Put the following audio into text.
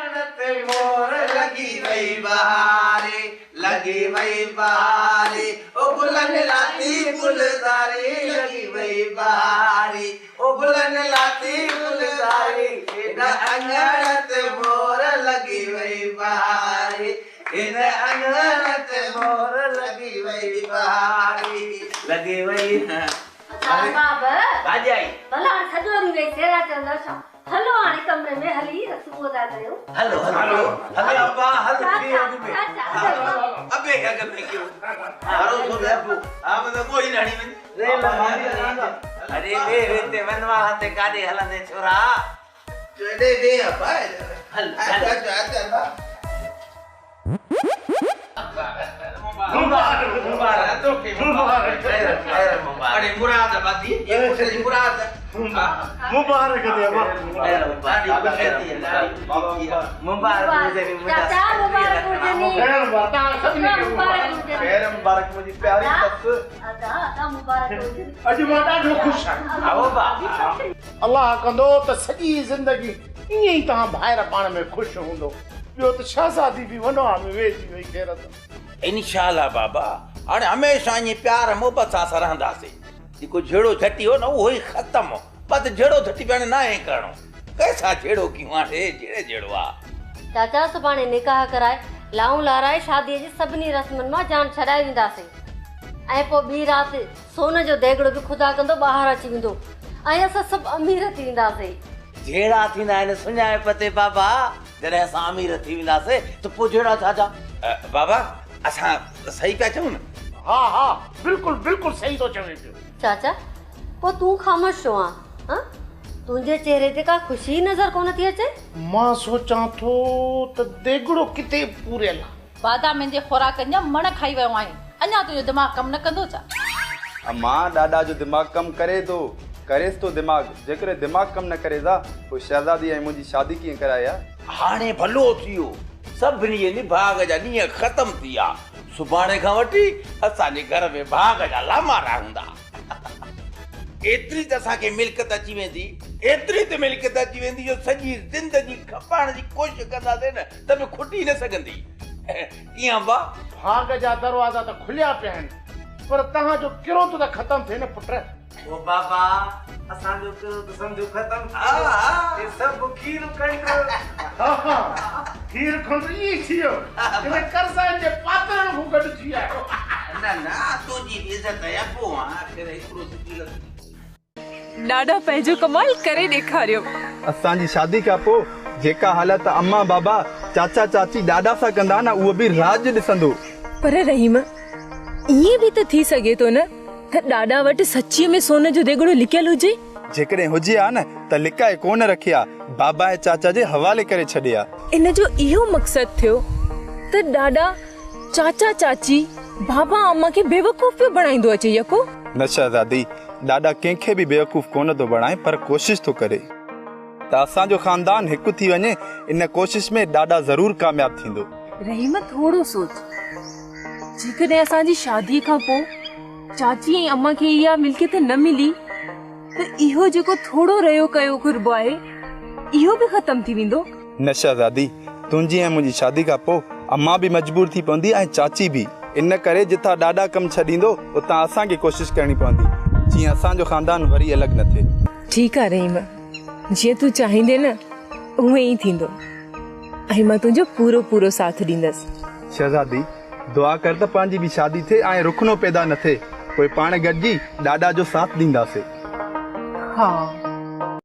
اڱڻ تي مور لڳي وئي بهاري، لڳي وئي بهاري، او گلن لاتي گلزاري، لڳي وئي بهاري، او گلن لاتي گلزاري، هن اڱڻ تي مور لڳي وئي بهاري، هن اڱڻ تي مور لڳي وئي بهاري، لڳي وئي. اڇا ارباب، ڀاڄائي. ڀلا هاڻي سڄو ڏينهن ويهي سيرا چڙهندؤ ڇا؟ هلو هاڻي ڪمري ۾ هلي رسمون ادا ڪريون. هلو هلو هلو ابا هل ٿي اڳ ۾ ابي کي اڳ ۾ ڪيو ڀروسو به ابو ها مطلب ڳوهي نه هڻي وڃ ريل ماري هلان اڙي ويهه هتي ونواهه تي ڪاڏي هلندين ڇورا. چو ايڏي ويهه ابا هل هل اچ اچ ابا. مبارڪ مبارڪ توکي مبارڪ خير خير مبارڪ اڙي مراد ٻڌي اي پٽ جي مراد مبارڪ ٿئي ابا خير مبارڪ خير مبارڪ هجني منهنجا چاچا مبارڪ هجني خير مبارڪ توهان سڀني کي مبارڪ هجني خير مبارڪ منهنجي پياري سس ادا ادا مبارڪ هجني اڄ مان ڏاڍو خوش آهيان ها ابا الله ڪندو ته سڄي زندگي ائين ئي توهان ڀائر پاڻ ۾ خوش هوندو. ٻيو ته شهزادي به ونواهه ۾ ويهجي وئي خير سان. انشاء الله بابا هاڻي هميشه ائين پيار محبت سان اسان رهنداسين. جيڪو جهيڙو جهٽي هو نه اهو ئي ختم. بس جهيڙو جهٽي به هاڻي ناهي ڪرڻو. ڪنهن سان جهيڙو ڪيون هاڻي جهيڙي جهڙو آ. چاچا سڀاڻي نڪاح ڪرائي لائون لارائي شاديء جي سڀني رسمن مان جان ڇڏائي وينداسين ۽ پوء ٻي رات سون جو ديڳڙو به خدا ڪندو ٻاهر اچي ويندو ۽ اسان سڀ امير ٿي وينداسين. جهيڙا ٿيندا آهن سڃائپ تي بابا. جڏهن اسان امير ٿي وينداسين ته پوء جهيڙا ڇا جا؟ بابا اسان صحيح پيا چئون نه؟ ها ها بلڪل بلڪل صحيح ٿو چوين پيو. چاچا پوء تون خاموش ڇو آن؟ هان؟ تنهنجي چهري تي ڪا خوشي ئي نظر ڪونه ٿي اچي. مان سوچان ٿو ته ديڳڙو ڪٿي پوريل آ. بادامين جي خوراڪن جا مڻ کائي ويو آهين، اڃا تنهنجو دماغ ڪم نه ڪندو ڇا؟ امان ڏاڏا جو دماغ ڪم ڪري ٿو، ڪريس ٿو دماغ، جيڪڏهن دماغ ڪم نه ڪريس ها، پوء شهزادي ۽ منهنجي شادي ڪيئن ڪرائي ها؟ هاڻي ڀلو ٿي ويو، سڀني جي نڀاڳ جا ڏينهن ختم ٿي ويا، سڀاڻي کان وٺي اسان جي گهر ۾ ڀاڳ جا لامارا هوندا. ايتري ته اسان کي ملڪيت اچي ويندي، ايتري ته ملڪيت اچي ويندي جو سڄي زندگي کپائڻ جي ڪوشش ڪنداسين نه ته به کٽي نه سگهندي. ڪيئن ابا؟ ڀاڳ جا دروازا ته کليا پيا آهن، پر توهان جو ڪروڌ ته ختم ٿئي نه پٽ. او بابا، اسان جو ڪروڌ سمجهو ختم ٿي ويو. هي سڀ کير کنڊ. ها ها، کير کنڊ ائين ئي ٿي ويو، جڏهن قرضائين جي پاترن کان گڏ ٿي آيو. نه نه، تنهنجي به عزت آهي ابو، آخر هڪڙو سڪي لڳ. ڏاڏا پنهنجو ڪمال ڪري ڏيکاريو. اسان جي شادي کان پوء جيڪا حالت امان بابا، چاچا چاچي، ڏاڏا سان ڪندا نه اهو به راڄ ڏسندو. پر رحيم ائين به ته ٿي سگهي ٿو نه ته ڏاڏا وٽ سچيء ۾ سون جو ديڳڙو لڪيل هجي. جيڪڏهن هجي ها نه ته لڪائي ڪونه رکي ها، بابا ۽ چاچا جي حوالي ڪري ڇڏي ها. ان جو اهو مقصد ٿيو ته ڏاڏا چاچا چاچي، بابا امان کي بيوقوف پيو بڻائيندو اچي يڪو. نه شهزادي، ڏاڏا ڪنهن کي به بيوقوف ڪونه ٿو بڻائي پر ڪوشش ٿو ڪري ته اسان جو خاندان هڪ ٿي وڃي، ان ڪوشش ۾ ڏاڏا ضرور ڪامياب ٿيندو. رحيم ٿورو سوچ، جيڪڏهن اسان جي شادي کان پوء چاچي ۽ امان کي اها ملڪيت نه ملي ته اهو جيڪو ٿورو رهيو ڪيو قرب آهي، اهو به ختم ٿي ويندو. نه شهزادي، تنهنجي ۽ منهنجي شادي کان پوء امان به مجبور ٿي پوندي ۽ چاچي به. ان ڪري جتان ڏاڏا ڪم ڇڏيندو، اتان اسان کي ڪوشش ڪرڻي پوندي، جيئن اسان جو خاندان وري الڳ نه ٿئي. ٺيڪ آ رحيم، جيئن تون چاهيندين نه، اونئن ئي ٿيندو ۽ مان تنهنجو پورو پورو ساٿ ڏيندس. شهزادي، دعا ڪر ته پنهنجي به شادي ٿئي ۽ رخنو پيدا نه ٿئي، پوء پاڻ گڏجي ڏاڏا جو ساٿ ڏينداسين. ها.